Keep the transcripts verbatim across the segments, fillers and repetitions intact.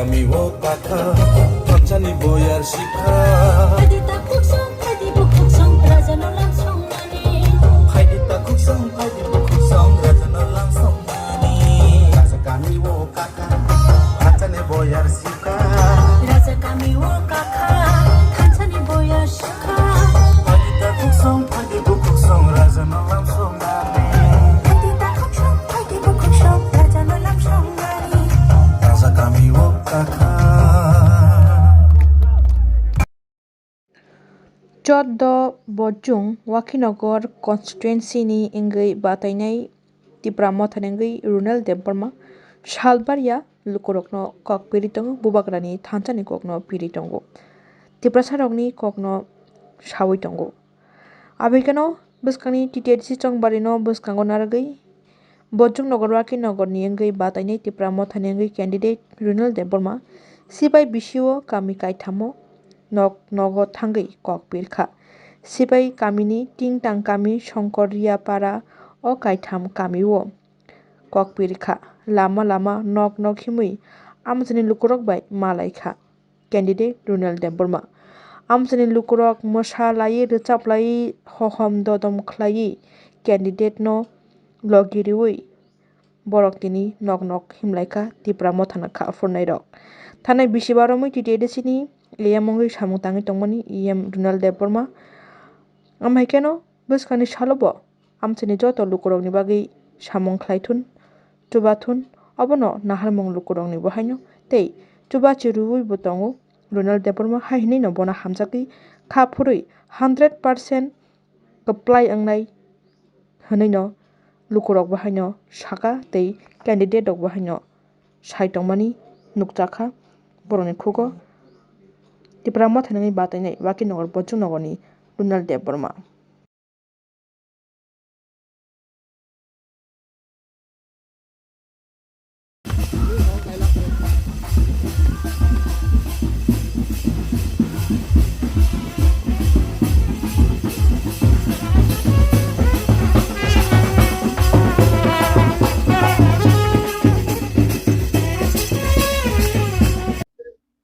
Miwo kaka, thamsani boyar sikha. Phaidi takhuk song, phaidi bukhuk song, raja no lam song mani. Phaidi takhuk song, phaidi bukhuk song, raja no lam song mani. Raja kami wo kaka, thamsani boyar sikha. Raja kami wo kaka, thamsani boyar sikha. Phaidi takhuk song, phaidi bukhuk song, raja no lam song mani. Phaidi takhuk song, phaidi bukhuk song, raja no lam song mani. Raja kami wo kaka. Choddo Bojong Wakhinagar constituency ni wngwi batainai Tipra Motha ni wngwi Runal Debbarma salbaria lukurokno kok piri tongo, bubagrani thansani kokno piri tongo, Tiprasarokni kokno sawi tongo. Abhikano bwskangni T T A D C chongbarino bwskango narwgwi Bojong Nagar Wakhinagar ni wngwi batainai Tipra Motha ni wngwi candidate Runal Debbarma sibai bisio kami kaithamo nok nogo thangwi kok pirkha. Sibai kamini tingtang kami Songkor Riyapara o kaitham kamio kok pirkha. Lama lama nok nok himwi amchini lukurok bai malaikha candidate Runal Debbarma. Amchini lukurok mosa laiwi, rwchap laiwi, hohom dodom khlaiwi candidate no logi riwi borok tini nok nok himlaikha Tipra Mothano kha phurnairok. Thanai bisi baromwi T T A D C ni E M wngwi samung tangwi tongmani E M Runal Debbarma. Amhaikeno bwskangni salobo amchini joto lukurokni bagwi samung khlaithun, chubathun, obono naharmung lukurokni bo haino tei chubachi rwui bo tongo. Runal Debbarma hai hwnwino bono hamjakwi kha phurwi hundred percent kwplai wngnai hwnwino lukurok bo haino saka tei candidate rok bo haino sai tongmani nukjakha borokni khugo. Tipra Motha ni wngwi batainai Wakinagar Bojong Nagar ni Runal Debbarma.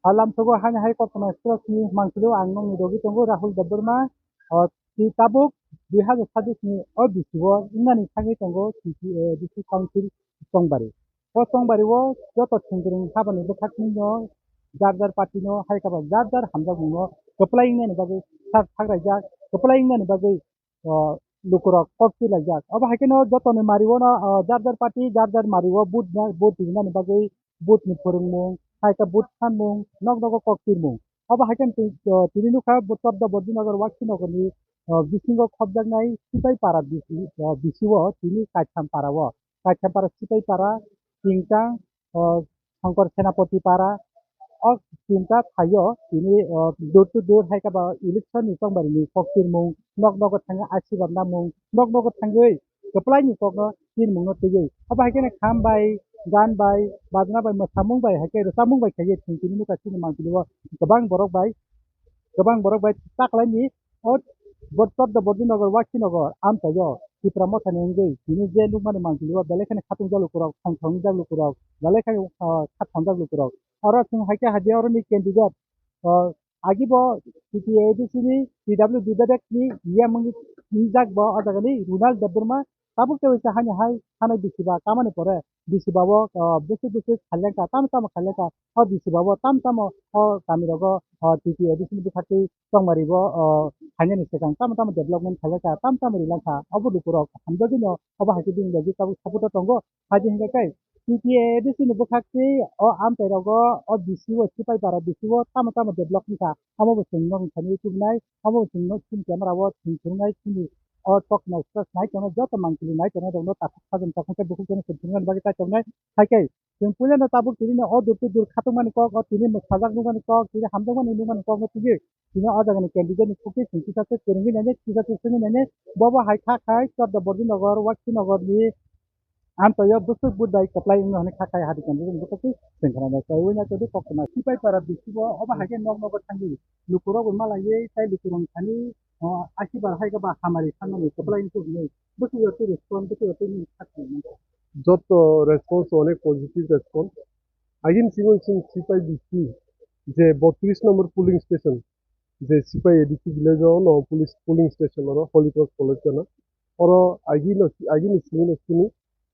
Alam sogo hani hai Koktwma Express ni mangpili o ang nokni logi tongo Rahul Debbarma. O, twi tabuk dui hazar sabis ni o bisio wngmani thangwi tongo T T A D C Council Chongbari. O Chongbari o joto thwngkwrwng habani bwkhakni no jar jar party no hai khe ba jar jar hamjakmung no kwplai wngnani bagwi sak sakraijak, kwplai wngnani bagwi o, lukurok kok tilaijak. Obo hai kheno jotoni mario no, o, jar jar party, jar jar mario vote na, vote rinani bagwi vote ni phwrwngmung, hai khe vote sanmung, nok nogo kok pirmung. Obo hai kheno twi-, o, tini nukha bo Chorda Bordinagar Waksinagar ni, o, bisingo khopjaknai Sipai Para bisi, o, bisio tini Kaitham Para o. Kaitham Para, Sipai Para, Tingtang, o, Shankar Senapati Para, o tinta thaio tini, o, door to door hai khe ba election ni chongbari ni kok pirmung, nok nogo thangwi asirwad namung, nok nogo thangwi kwplai ni kok no pirmung no twiwi. Obo hai khe kham bai, gan bai, bajna bai, mwsamung bai hai khe rwchapmung bai khaiwi thwng tini nukha chini mangpili o kwbang borok bai, kwbang borok bai taklaini. O bo Chorda Bordinagar Waksinagar amchaio Tipra Mothani wngwi tini je nukmani mangpili o belai kheno khatungjaklo lukurok, thong thongjak lukurok, belai kheno, ah, khat thongjak lukurok. Oro chwng hai khe hadi oroni candidate, ah, agi bo T T A D C ni P W D bedek ni E M wngwi wngjak bo o jaga ni Runal Debbarma. Tabuk tei waisa hani hai hanai bisiba kamani pore bisiba o, ah, bwswk bwswk khailangkha, tamo tamo khailangkha. O bisiba o tamo tamo o kami rogo, o, T T A D C ni bwkhaktwi chongmari bo, o, khainani swkang tamo tamo development khailangkha, tamo tamo rilangkha. Obo lukurok hamjagwino obo hai khe bini logi tabuk support o tongo. Hai khe hwnkhe kai T T A D C ni bwkhaktwi o amchai rogo o D C o Sipaipara D C o tamo tamo develop wngkha. Omo bo chwng nok thani tubunai, omo bo chwng nok chini camera o chwng phunuknai chini o Koktwma Express nai tongnai joto mangpili nai tongnai rokno takhuk sajwk takhuk khe bukhuk jani chwng phunuknani bagwi chai tongnai. Hai khe chwng puilano tabuk tini no o dur to dur khatungmani kok, o tini mwsajak nukmani kok, tini hamjakmani nukmani kok no twiwi tini o jaga ni candidate ni kok twi chwng kisa khe kwrwngwi nainai, kisa khe swngwi nainai. Bobo hai kha khai Chorda Bordinagar, Waksinagar ni amchaio bwswk vote bai kwplai wngno hwnwi kha khai hadi candidate ni bwkhak twi chwng khna nai. Tei wngya todi Koktwma Sipaipara D C o obo hai khe nok nogo thangwi lukurok bai malaiwi tei lukurok thani, o, asibar hai khe ba hamari sanmani kwplai wngkhe hwnwi bwswk twi respond, bwswk twi nini kha khlaimani. Joto response onek positive response. Agini simi chwng sipai bisi je botris number polling station, je sipai A D C village o no police polling station oro Holy Cross College gana. Oro agini, agini simi no simi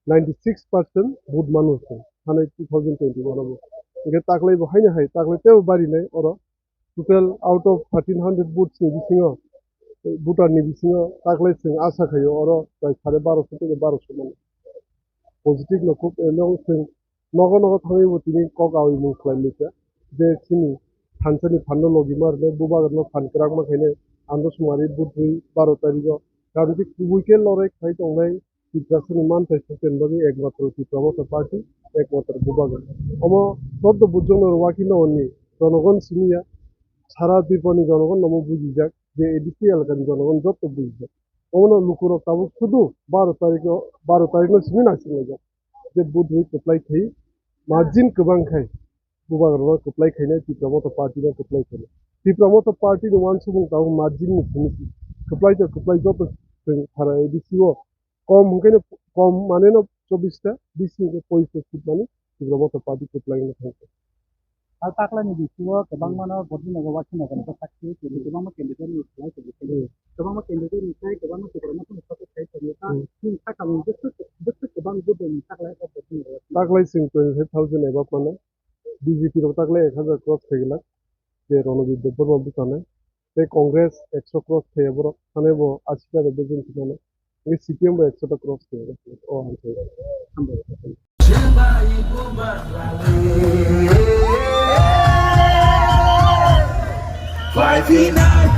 ninety six percent vote manu se, thani two thousand twenty-one o. Hingke taklai bo haino hai, taklai tebo bari nai oro. Total out of thirteen hundred votes ni bisingo, voter ni bisingo taklai chwng asa khaio oro prai sare baroso tei baroso mano. Positive no khub, eh, no chwng nogo nogo thangwi bo tini kok awi mung khlai lekha je chini thansa ni phan no logi ma rwnai, bubagra no phan kwrak ma khainai, ando sumari budwi baro tarikh o. Karon khe kubui khe lorai khai tongnai Tiprasani manthai sokchani bagwi ekmatro Tipra Motha Party, ekmatro bubagra. Omo choddo bujokno rwakhe no hwnwi jonogon simi ya, sara Tripurani jonogon no omo bujijak je A D C elakani jonogon jotto bujijak. Omono lukurok tabuk sudu baro tarikh o, baro tarikh no simi naisinglaijak je budwi kwplai khai margin kwbang khai bubagrano kwplai khainai, Tipra Motha Party no kwplai khainai. Tipra Motha Party ni uansukmung tabuk margin ni simi si. Kwplai to kwplai joto chwng sara A D C o kom hwnkhe no kom mane no chobbish ta, bisi hwnkhe poichis ta seat mani Tipra Motha Party kwplai wngwi thangkha. Hal taklai ni bisingo kwbangma no botwi nogo wathi nogo no sakhi kwbangma candidate ni khlai kwbangma candidate ni sai kwbangma Tipra Motha ni support khai tongo. Hmm. Chini sakha mung bwswk bwswk kwbang budai ni taklai o botwi nogo wathi. Taklai chwng twenty five thousand above mano. B J P rok taklai ek hazar cross khaigwlak, je Ranabir Debbarma bwchanai. Tei Congress ekso cross khaiya borok, thane bo ashi ta rok bejon khe mano. Tei C P M bo ekso ta cross khaiya borok. O ang sai. Hambai. Five in nine.